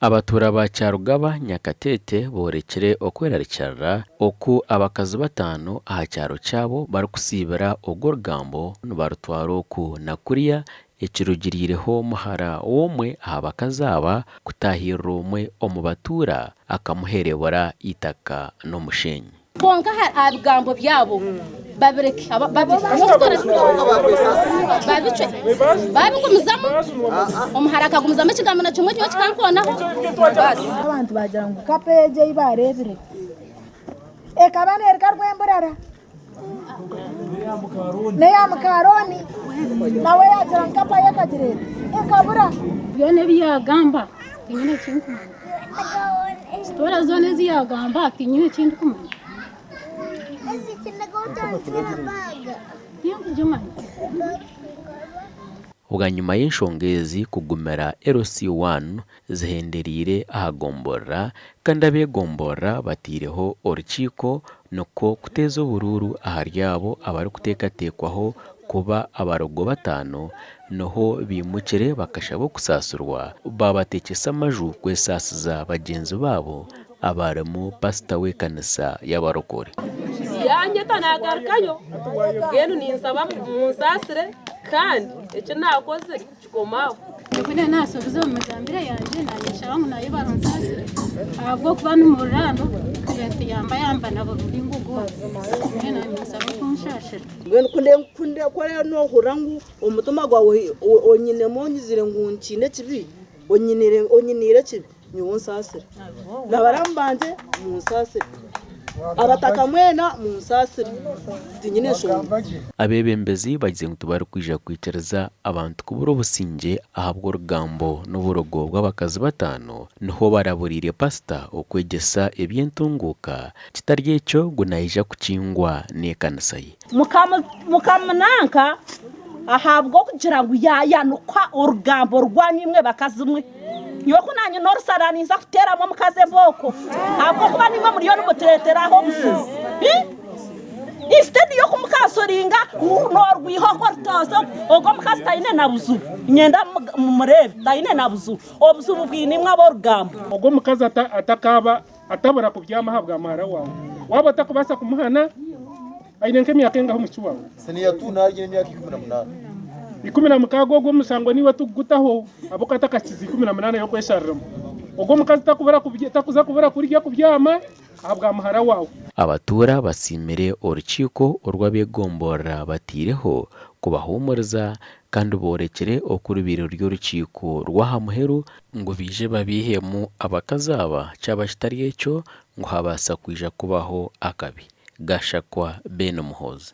Abatuura ba Kyarugaba, Nyakateete boorekire okwerarikirira oku abakazi bataano aha kyaro kyabo barikusiibira ogw'orugambo nibarutwara oku na kuriya ekirugiriireho muhara w'omwe aha bakazi aba kutaahirira omwe omu batuura akamuherebura eitaka n'omushenyi. Kwonka aha bigambo byabo babireke, babicwe, babigumizamu, omuhara akagumizamu ekigambo na kimwe nyowe kikankoonaho, baasi. Abantu baagira ngu kapa egyo ei baareebire ekaba neeruga Rwemburara n'eya muka Arooni nawe yaagira ngu kapa ye ekagira eti, ekabura. Byona ebi yaagamba tiinyine eki ndikumanya. Sitoora zoona ezi yaagamba tiinyine eki ndikumanya. Tinkugimanya. Bwanyima y'enshonga ezi kugumira LC1 zihendereire aha gomborora kandi ab'egomborora bataireho orukiiko nikwo kuteeza oburuuru ahari abo abarikuteekateekwaho kuba abarogo bataano niho baimukire bakashaba okusaasirwa baabateekyesa amaju kwesaasiza bagyenzi baabo abarimu pasita w'ekanisa y'abarokore. Yanyeta nagarukayo, mbwenu ninsaba munsaasire kandi eki nakozire kikome aho. Nyowe nasobize omu migambire yangye nanyeshaba ngu nayo bansaasire ahabw'okuba nimururano nituyambayamba na buri muringo gwona mbwenu ninsaba kunshaashira. Mbwenu ku ndikora noohurira ngu omutima gwawe onyinemu onyizire ngu nkiine ekibi, onyiniire ekibi, nyowe onsaasire. Na baramu bangye munsaasire, abataka mwena munsaasire, tinyine nshonga. Abeebembezi bagizire ngu tibarikwija kwikiriza abantu kubura obusingye ahabw'orugambo n'oburogo bw'abakazi bataano, niho baraburiire pasita okwegyesa eby'entunguuka kitari ekyo ngu naija kukingwa n'ekanisa ye. Mukamunanka ahabw'okugira ngu yaayanuka orugambo rwanyu imwe bakazi mwe. Nyowe ku naanyine orusara ninza kuteeramu omukazi embooko ahabw'okuba niimwe muriyo nimutureeteraho obuzibu. Instead y'okumukansoringa noorwiha okwo orutooza ogwo omukazi taine na buzibu. Niinyenda mumureebe taine na buzibu. Obuzibu bwine imwe ab'orugambo. Ogwo omukazi atakaaba atabura kubyama ahabwa muhara waawe. Waaba otakubaasa kumuhana, aine nk'emyaka engahi omwishiki waawe? Siniya tu naarya emyaka 18. 16 ogwo omushango niiwe tukugutaho ahabw'okuba atakahikize 18 y'okweshariramu. Ogwo omukazi takubura takuza kubura kurya kubyama ahabwa muhara waawe. Abatuura basiimire orukiiko orw'abegomborora bataireho kubahuumuriza kandi boorekire oku rubaire ruri orukiiko rw'aha muheru ngu baije babaihemu abakazi aba kyaba kitari ekyo ngu habaasa kwija kubaho akabi. Gashakwa Ben Muhoozi.